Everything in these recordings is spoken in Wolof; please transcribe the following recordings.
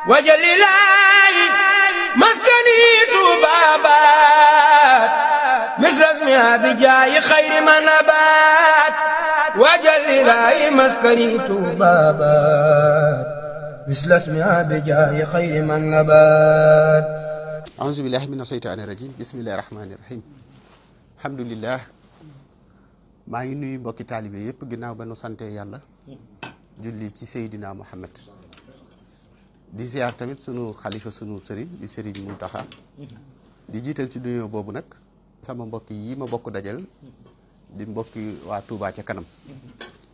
wajalilaayi maskani tuubaabaat misrasmi abijaayi xayri manabaat wajalilaayi maskani tuubaabaat misrasmi abijaayi xayri manabaat. auzu billaahi mina sheytaani rajiim bismillaahi rahmaani rahiim. alhamdulilah maa ngi nuyu mbokki taalibe yëpp ginnaaw ba nu sante yàlla julli ci Seydina Muhammad di ziar tamit sunu xalifa sunu sëriñ di sëriñ Muntaxa di jiital ci nuyoo boobu nag sama mbokk yi ma bokk dajal di mbokki waa Touba ca kanam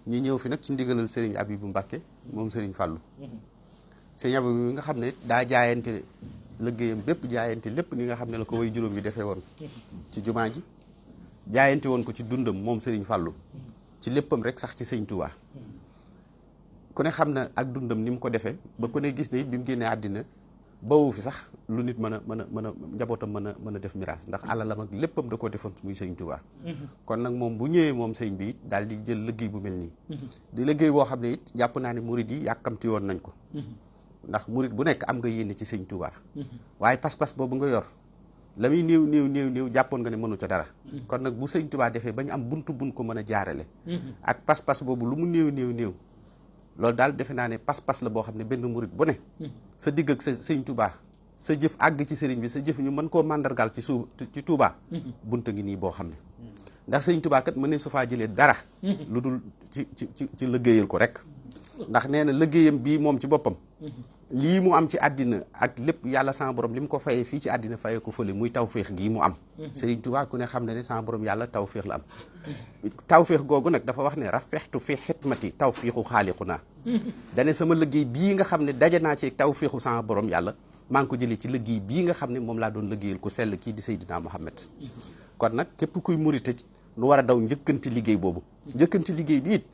ñu ñëw fi nag ci ndigalal sëriñ Abibu Mbàkke moom sëriñ Fàllu sëriñ Abibu mi nga xam ne daa jaayante liggéeyam bépp jaayante lépp ni nga xam ne la ko way juróom yi defee woon ci jumaa ji jaayante woon ko ci dundam moom sëriñ Fàllu ci léppam rek sax ci sëriñ Touba ku ne xam na ak dundam ni mu ko defee ba ku ne gis ne it bi mu génnee àddina bawu fi sax lu nit mën a njabootam mën a def miraas ndax alalam ak léppam da koo defoon muy sëriñ Touba. kon nag moom bu ñëwee moom sëriñ bi it daal di jël liggéey bu mel nii di liggéey boo xam ne it jàpp naa ne murid yi yàkkamti woon nañ ko ndax murid bu nekk am nga yéene ci sëriñ Touba waaye pas-pas boobu nga yor la muy néew jàppoon nga ne mënu ca dara kon nag bu sëriñ Touba defee ba ñu am buntu buñ ko mën a jaarale ak pas-pas boobu lu mu néew loolu daal defe naa ne pas-pas la boo xam ne benn murid bu ne sa digg ak sa sëriñ Touba sa jëf àgg ci sëriñ bi sa jëf ñu mën koo màndargaal ci Touba bunta ngi nii boo xam ne ndax sëriñ Touba kat mën ne su faa jëlee dara lu dul ci liggéeyal ko rek ndax nee na liggéeyam bii moom ci boppam lii mu am ci àddina ak lépp yàlla sama borom li mu ko fayee fii ci àddina fayee ko fële muy tawféex gii mu am sëriñ Touba ku ne xam ne sama borom yàlla tawféex la am tawféex googu nag dafa wax ne rafextu fi xitmati tawfiixu xaaliqu naa dane sama liggéey bii nga xam ne daje naa ci tawféexu sama borom yàlla maa ngi ko jëlee ci liggéey bii nga xam ne moom laa doon liggéeyal ku sell kii di Seydina Muhammad kon nag képp kuy murite nu war a daw njëkkanti liggéey boobu njëkkanti liggéey bi it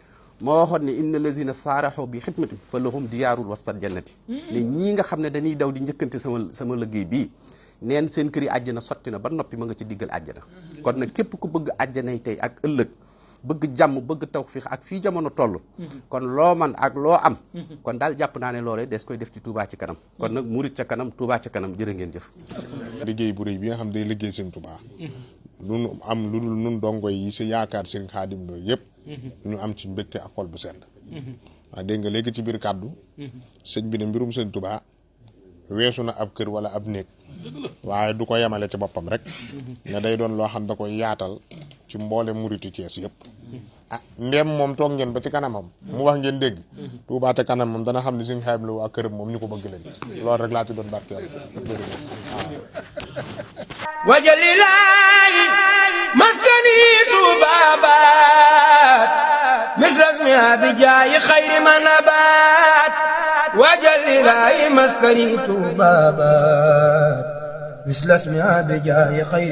moo waxoon ne inna lazina saaraxoo bi xidmati fa lahum diyaarul wastat jannati ne ñii nga xam ne dañuy daw di njëkkante sama liggéey bii neen seen kër yi àjjana sotti na ba noppi ma nga ci diggal àjjana kon nag képp ku bëgg àjjanay tey ak ëllëg bëgg jàmm bëgg tawfiix ak fii jamono toll kon loo man ak loo am kon daal jàpp naa ne loolee des koy def ci Touba ci kanam kon nag murit ca kanam Touba ca kanam jërë ngeen jëf liggéey bu rëy bi nga xam day liggéey seen Touba lu am lu dul nun dongo yi si yaakaar seen Xaadim Lo yëpp ñu am ci mbégte ak xol bu sedd waaw dégg nga léegi ci biir kàddu sëñ bi ne mbirum sëñ Touba weesu na ab kër wala ab néeg waaye du ko yemale ci boppam rek ne day doon loo xam da koy yaatal ci mboole muritu Cees yëpp ndéem moom toog ngeen ba ci kanamam mu wax ngeen dégg Touba te kanam moom dana xam ne suñ xayb la waa këram moom ñu ko bëgg leen loolu rek laa ci doon barkeel wajalilaayi maskani tuubaabaat misrasmi abijaayi xayri manabaat wajalilaayi maskani tuubaabaat misrasmi abijaayi xayri